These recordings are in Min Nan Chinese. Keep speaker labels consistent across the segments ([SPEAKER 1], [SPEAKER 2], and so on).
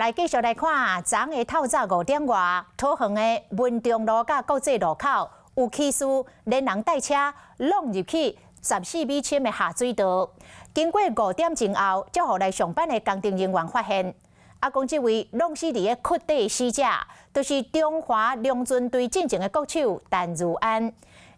[SPEAKER 1] 來繼續來看，昨昏透早5點外，桃園的文中路佮國際路口有騎士連人帶車挵入去14米深的下水道。經過5點鐘後，才予來上班的工程人員發現。啊，講這位挵死佇咧窟底的死者，就是中華龍船隊進前的國手陳如安。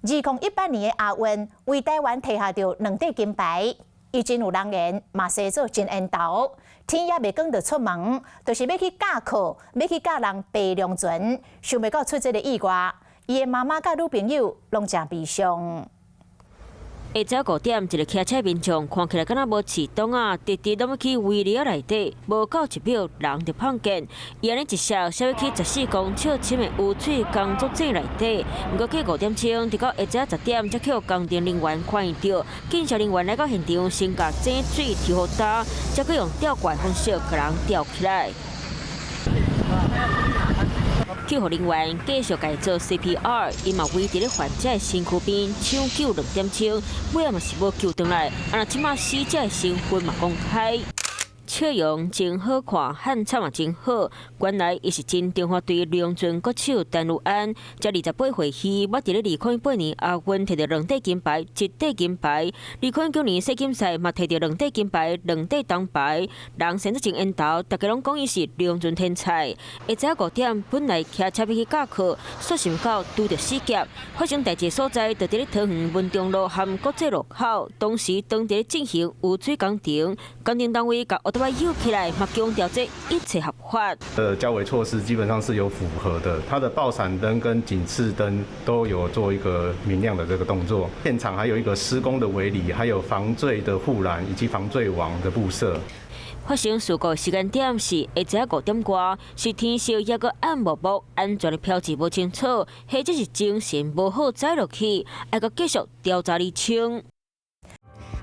[SPEAKER 1] 2018年的亞運為台灣提下著兩塊金牌，伊真有人緣，嘛生做真緣投。天猶未光就出門，就是欲去教課，欲去教人爬龍船，想袂到出這个意外。伊的媽媽佮女朋友攏誠悲傷。
[SPEAKER 2] 下晝5點，一个騎車民眾看起來敢若無飼檔仔，直直攏欲去圍籬仔內底，無夠1秒，人就碰見。伊按呢一摔，摔去14公尺深的污水工作井內底。毋過過5點鐘，直到下晝10點，才予工程人員看著。警消人員來到現場，先共井水抽予焦，才閣用吊掛方式共人吊起來。救護人員繼續共伊做 CPR，伊嘛圍佇咧患者的身軀邊搶救2點鐘，尾仔嘛是無救轉來。啊，若這馬死者的身份嘛公開。笑容真好看，漢草嘛真好。原來伊是前中華隊龍船國手陳如安，才28歲彼，捌佇咧2018年亞運摕著兩塊金牌，一塊金牌。2019年世錦賽嘛摕著兩塊金牌，兩塊銅牌。人生做真緣投，大家攏講伊是龍船天才。下晝5點，本來騎車欲去教課，煞想到拄著死劫。發生代誌所在，就佇咧桃園文中路和國際路口，當時當佇咧進行污水工程，工程單位共烏托邦搝起來，嘛強調這一切合法。
[SPEAKER 3] 交維措施基本上是有符合的，它的爆閃燈跟警示燈都有做一個明亮的這個動作。現場還有一個施工的圍籬，還有防墜的護欄以及防墜網的佈設。
[SPEAKER 2] 發生事故時間點是下晝5點外，是天色猶閣暗暛暛，安全的標誌無清楚，或者是精神無好載落去，愛閣繼續調查釐清。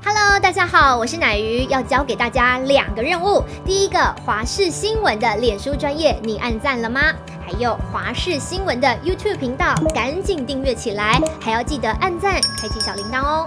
[SPEAKER 4] Hello，大家好，我是乃瑜，要交給大家兩個任務。第一個，華視新聞的臉書專頁，你按讚了嗎？還有華視新聞的 YouTube 頻道，趕緊訂閱起來，還要記得按讚，開啟小鈴鐺哦。